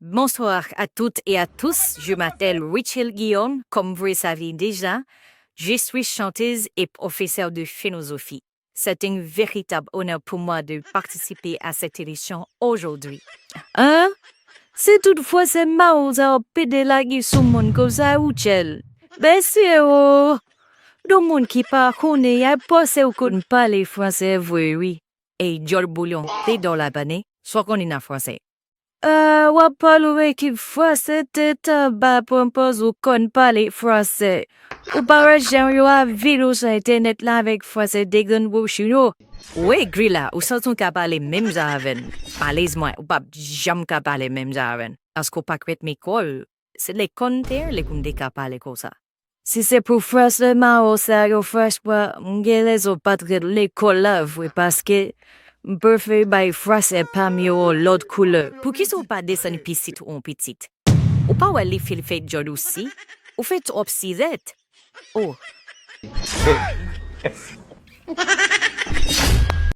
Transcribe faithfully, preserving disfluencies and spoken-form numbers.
Bonsoir à toutes et à tous, je m'appelle Rachel Guillaume, comme vous le savez déjà, je suis chanteuse et professeure de philosophie. C'est un véritable honneur pour moi de participer à cette émission aujourd'hui. Hein? Si tout fransè mawon sa yo pede lage sou moun konsa, Rachel. Mesye o! Yon moun ki pa konnen, y a panse ou konn pale fransè vre, wi. Ey, djòl boulyon, te dò la bane, sa w konnen nan fransè? Ah, w ap pale w ekip fransè tèt anba pran pòz ou konn pale fransè. Ou pa wè jan yo avili w sou entènèt la avèk fransè degrenn bouch yo? Wi, Grila, ou santi w ka pale menm jan avè n. Malezman, ou p ap janm ka pale menm jan avè n. Paske w pa k mèt mikwo w. Se lekòl m te ye, lè pou m te ka pale konsa. Si se pou fransè mawon sa yo, franchman, m gen rezon pa t ret lekòl la vre, paske m prefere bay fransè pa m yo yon lòt koulè. Poukisa w pa desann pitit ou yon pitit? Ou pa wè li fè l fè djòl ou si? Ou fè twòp sirèt. Oh.